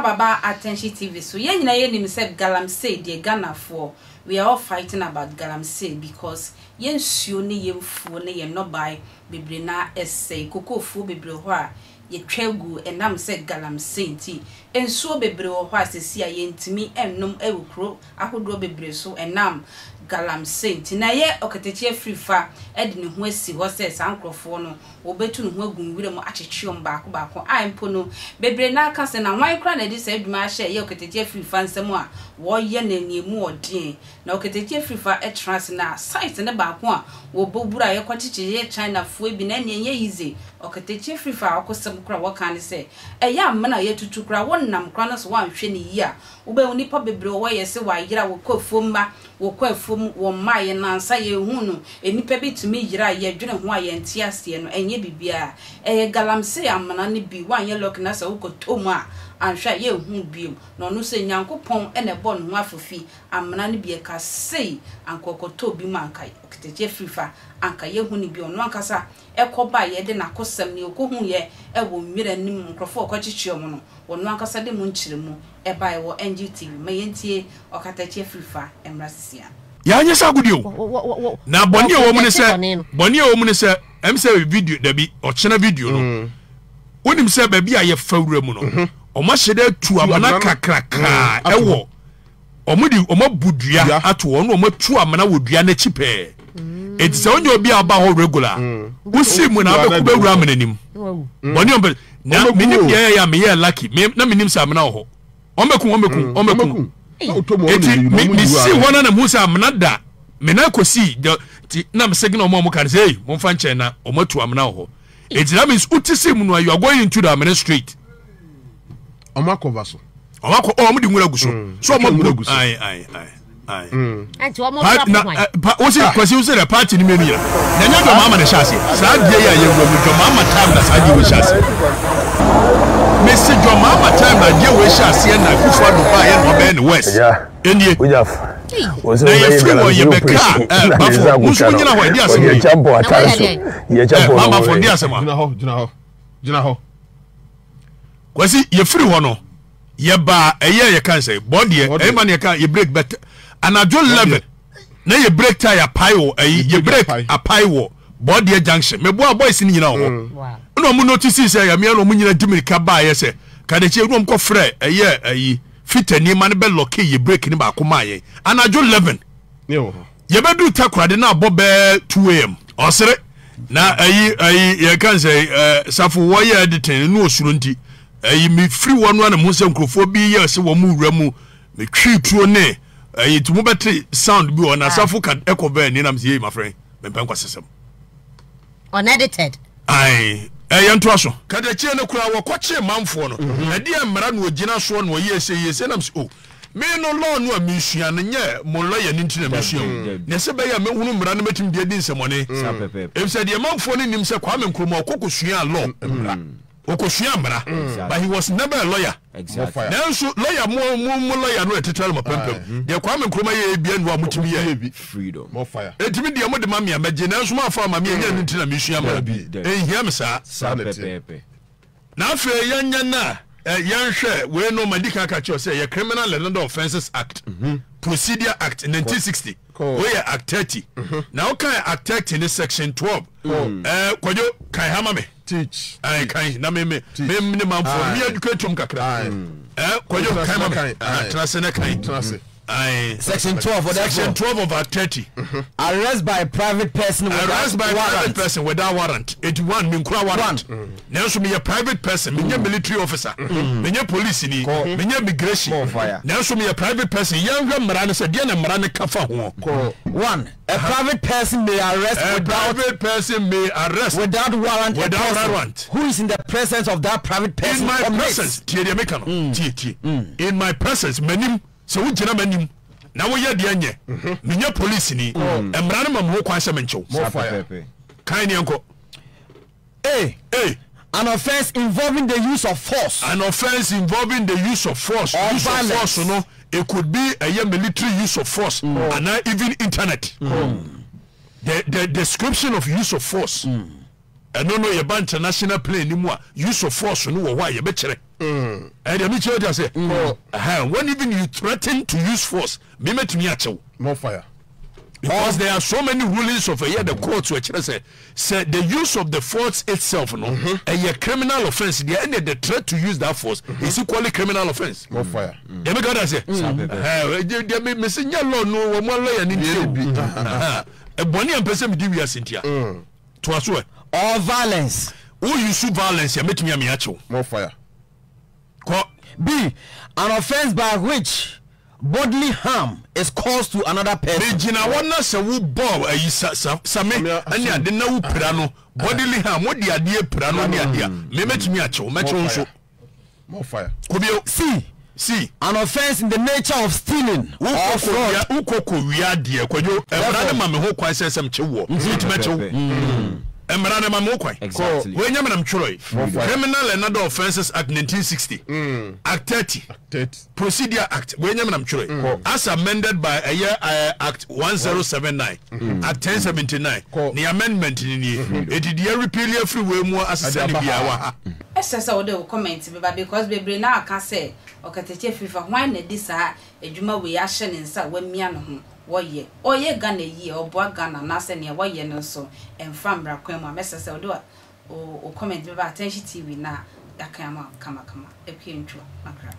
akwaaba ba Attention TV so. Yɛn nyinaa yɛnim sɛ galamsey deɛ Ghanafoɔ we are all fighting about galamsey because yɛn nsuo ne yɛn mfuo ne yɛn nnɔbae bebree no ara ɛsɛe. Kokofuo bebree wɔ hɔ a yɛtwa gu ɛnam sɛ galamsey nti. Nsuo bebree wɔ hɔ a seesei a yɛntumi nnom wɔ kuro ahodoɔ bebree so ɛnam galamsey nti. Na ɛyɛ Ɔkatakyie Afrifa de ne ho asi hɔ sɛ saa nkorɔfoɔ no wɔbɛtu ne ho agu nwura mu akyekye wɔn baako baako a mpo no bebree no ara ka sɛ na hwan koraa na ɛde saa adwuma ahyɛ ɛyɛ Ɔkatakyie Afrifa nsam a wɔyɛ no aniamuɔden. Na Ɔkatakyie Afrifa tra ase na site no baako a wɔbɔ wura a yɛkɔkyekye yɛ Chinafoɔ bi na ɛnneɛ ɛnyɛ easy. Ɔkatakyie Afrifa akosɛm koraa a wɔka ne sɛ ɛyɛ amena a yɛatutu koraa wonam koraa na sɛ woanhwɛ no yie a Wobɛhu nnipa bebree wɔ hɔ yɛ se wɔayera, wɔkɔ afuom mma, wɔkɔ afuom, wɔmmaeɛ, nnansa yɛnhuu no, nnipa bi tumi yera a yɛdwene ho a yɛnte aseɛ no, ɛnyɛ biribiara. Ɛyɛ galamsey amena no bi, woanyɛ lucky na sɛ wokɔtɔ mu a, anhwɛ a yɛnhu wo biom. Na ɔno nso Nyankopɔn na ɛbɔɔ ne ho afofi amena no bi, ɛka sei anka ɔkɔtɔɔ bi mu anka ɔkatakyie afiri fa, anka yɛnhu no bio. Ɔno ankasa ɛkɔbaeɛ de n'akosɛm, nea ɔkɔhuiɛ wɔ nwira no mu, nkurɔfoɔ a ɔkɔkyekyee wɔn no, ɔno ankasa de mu nkyerɛmu ɛbaeɛ wɔ NGTV. Ma yɛntie Ɔkatakyie Afrifa mmra sisia. Yɛanyɛ sɛ agodie o. Na bɔne a ɛwɔ mu ne sɛ, bɔne a ɛwɔ mu ne sɛ, ɛm sɛ video, dabi, ɔkyena video no, wonim sɛ baabi a yɛfa wura mu no, wɔn ahyɛ dɛ atu amena kakrakaa ɛwɔ, wɔn de wɔn abu dua ato hɔ, na wɔn atu amena wɔ dua n'akyi pɛɛ. Eti sɛ wonyɛ obi a ɔba hɔ regular, wosi mu na abɛku bɛwura amena nim. Bɔne a wɔn na menim deɛ ɛyɛ a meyɛɛ lucky, me na menim sɛ amena wɔ hɔ. Ɔmbɛku, ɔmbɛku, ɔmbɛku. Eti me me si hɔ na na mu sɛ amena da me nan kɔsi ti na me signal ɔmo a ɔmo ka no sɛ ei momfa nkyɛn na ɔmo atu amena wɔ hɔ. Eti that means wote si mu no you are going into the amena straight. Ɔmo akɔva so. Ɔmo akɔ ɔmo de nwura gu so. Mm. So ɔmo bu ayi ayi ayi. Mm. Wosi ah. Kwasi wosi dɛ party ni mmienu nyina na ɛnyɛ John Mahama na ɛhyɛ aseɛ saa adeɛ yi a yɛwura mu John Mahama time na saa adeɛ wei hyɛ aseɛ mesi John Mahama time na adeɛ wei hyɛ aseɛ na Akufo Addo baayɛ na ɔbɛyɛ ne west ɛnie na yɛfiri wɔ yɛbɛka ɛ bafo mo nso mo nyina hɔ ɛde asɛm yi ɛ bafo ɛde asɛm a gyina hɔ Kwasi yɛfiri hɔ no yɛbaa ɛyɛ yɛ kan sɛ bɔdeɛ ɛyɛ ma ne yɛ kan yɛ break bɛt anadwo 11 na yɛ break tie apae wɔ ɛyi yɛ break apae wɔ bɔdeɛ junction meboa boys ne nyina wɔ hɔ mm. ɛna ɔmo notice sɛ yɛmea na ɔmo nyina di mirika baayɛ sɛ kadekye ɛna ɔmo kɔ frɛ ɛyɛ ɛyi fitani ma ne bɛ lɔke yɛ break ne baako maa yɛn anadwo 11 Yɛbɛduru Takoradi na abɔ bɛɛ 2 am. Ɔsere na ayi ayi yɛka sɛ ɛɛ safo wɔyɛ editing no osuro nti ayi mefiri wɔn ano na mo sɛ nkurɔfoɔ bi yɛ sɛ wɔn wura mu metwi tuo ne ayi nti mo bɛte sound bi wɔ na safo ka ɛkɔ bɛɛ ni nam sɛ yei ma frɛ mempɛ nkwasasɛm. Unedited. Ae, ɛ yɛntoa so. Katakyie no koraa wɔkɔkyee manfoɔ no, ɛdeɛn mmara na ɔgyina soɔ na ɔyɛɛ sei yɛɛ sei? Nam sɛ oh, me no law no a mesua no nyɛ mo lawyer no nti na mesua o, na ɛsɛ bɛyɛ a mɛhunu mmara no mɛtumi de adi nsɛmɔne. Efisɛ deɛ manfoɔ no nim sɛ Kwame Nkrumah ɔkɔ kɔsuaa law, ɔkɔsuaa mmara, but he was never a lawyer. Nanso lawyer mo mo mo lawyer no ɛtetare mo apampam. Deɛ Kwame Nkrumah yɛɛ bia ni hɔ a motumi yɛɛ. Enti me deɛ mode ma me a mɛgye nanso moamfa amma me ɛnyɛ ɛno nti na mesua mmara. Ɛnhia me saa. Na afei yɛnyɛ no a yɛnhwɛ wei no madi kan aka kyerɛ sɛ yɛ Criminal and Other Offences Act Procedure Act 1960 wei yɛ Act 30 na wokan Act 30 ne section 12 Kwadwo kan ha ma me. Teach. Ayi kan na me me me ne manfo me educate wɔn kakra. Ɛ Kwadwo kan ma me. Tena se ne kan. Tena se. Ayi. Section 12 of Section 12 of Act 30. Arrest by private person without Arrest by warrant. private person without warrant. Eti one me nkura warrant. Nanso me yɛ private person, me nyɛ military officer, me nyɛ police ni, me nyɛ immigration. Nanso me yɛ private person. Yɛn hwɛ mmara no sɛ deɛ na mmara no ka fa ho. One. A private person may arrest A without private person may arrest without warrant a without person warrant. who is in the presence of that private person In my commits. presence, tie deɛ meka no, tie tie. In my presence, m'anim, sɛ wogyina m'anim na woyɛ deɛ nyɛ, menyɛ polisini, mmara no ma me ho kwan sɛ menkyew. More fire. Kan neɛ nkɔ. A. A. An offence involving the use of force. An offence involving the use of force. Or use violence. of force no, it could be ɛyɛ military use of force mm. anaa even internet. Mm. The the description of use of force. Ɛno no yɛba international plane ni mu a use of force no wɔ hɔ a yɛbɛkyerɛ. Ɛdeɛ mi kyerɛ ɔdi ase. When even you threaten to use force, mi mɛtumi akyew. More fire. Because there are so many rulings of ɛyɛ the court so ɛkyerɛ sɛ sɛ the use of the force itself no ɛyɛ criminal offence deɛ ɛnna the threat to use that force is equally criminal offence. More fire. Deɛ mi ka da sɛ. Ɛɛ deɛ mi mi si nyɛ law no wɔn mu lawyer ni nti o. Ɛbɔnni a mpɛ sɛ mi di wiase ntia. Toa so ɛ. Or violence. Wo use violence a mɛtumi ame akyew. More fire. Kɔ. B. An offence by which bodily harm is caused to another person. Megyina hɔ na sɛ wo bɔ ayi sa sa same ɛne ade na wo pira no bodily harm wo de adeɛ pira no ne adeɛ a me mɛtumi akyew mɛkyew nso. More fire. Kɔ bio. C. C. An offence in the nature of stealing or fraud. Wokɔ kɔ wia adeɛ kwadwo mmara no ma me ho kwan sɛ sɛ mekye woɔ nti mɛkye wo mmara no ma me ho kwan wei nyɛ me na metwerɛe Criminal and Other Offences Act 1960 Act 30 Procedure Act wei nyɛ me na metwerɛe as amended by ɛyɛ Act 1079 Act 1079 ne amendment no nie enti deɛ repeal afiri wei mu asesa no biara wɔ ha. Ɛsɛ sɛ wode wo comment beba because bebree no ara ka sɛ ɔkatakyie fifa hwan na ɛde saa adwuma wei ahyɛ ne nsa a wamia ne ho wɔyɛ ɔyɛ Ghana yie ɔboa Ghana anaasɛ nea wɔyɛ no nso ɛmfa mmra kwan mu a mɛsrɛ sɛ wode wo comment bɛba Attention TV na yɛakan ama wo kamakama. Akua Ntwo Makra.